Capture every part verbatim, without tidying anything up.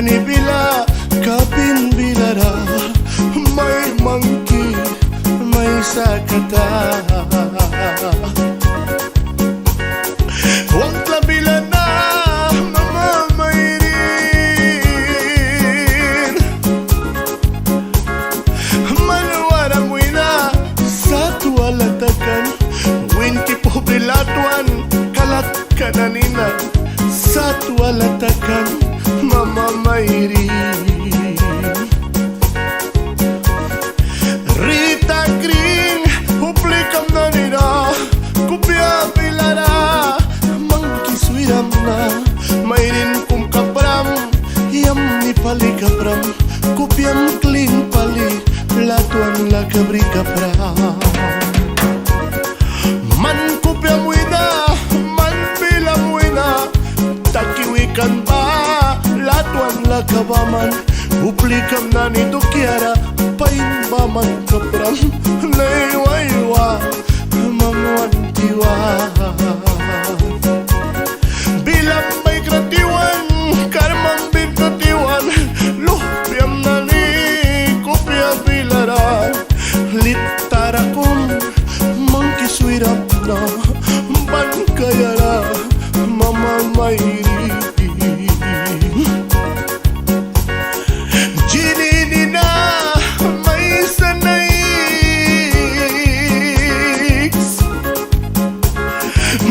Ni bila, kapin bilara, mai mangki, mai sakata. Wangtla bila na, mama mairin. Man waram wina, sat wala takan, winki puhbri latwan, kalak Kananina sat wala takan mama mairin. Rita Green, uplikam nanira, kupia bilara, mangki swiram na, mairin kum kapram, yamni pali kapram, kupiam klin pali, latwan laka bri kapram. Man kupiam wina, man bilam wina, taki wi kan ba, latwan laka baman, uplikam nani dukiara, pain baman kapram, naiwa iwa, man wan tiwan. Bilam baikra tiwan, karmam binka tiwan, luhpiam nani kupia bilara. Litara kum mangki swirapna, ban kaiara mama mairi. Jini nina maisa naiks,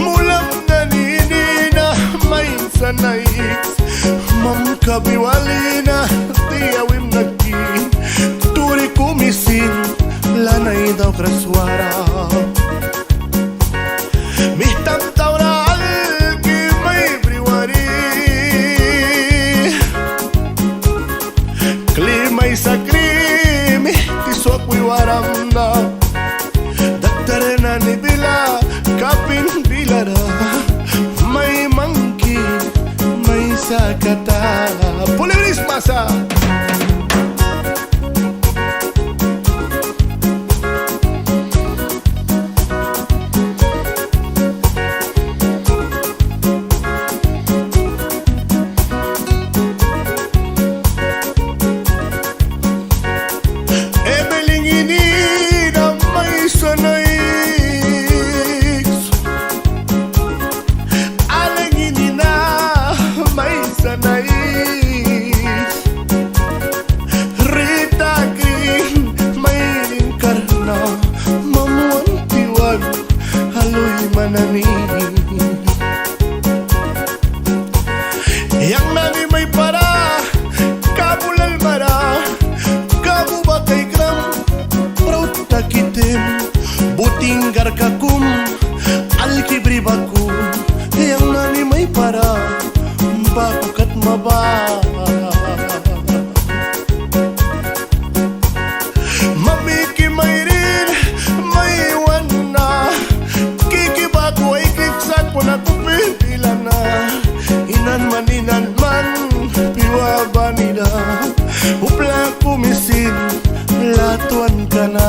mulam nani nina maisa naiks, mamka biwalina tia wimna ki, turi kumi sin lanai daukras wara. Mihtam taura alki mai briwari. Kli mai sakri mihti swakwi waramna. Daktar nani bila kapin bilara. Mai mangki mai sakata. Puli brisma sa. Evelyn nina maisa naiks. Alin nina maisa naiks. Rita Green mairin karna, mamwan tiwan alui manani. Yang nani mai para, kabu lalmara, kabu ba kaikram, prauta kitim, buting garka kum, alki bri baku, yang nani mai para, baku kat ma ba. Mamiki mairin mai wanna, kiki baku ai kiksak kuna kupi bilana. Inan man inan man piua banira, upla kumi sin latwan kana.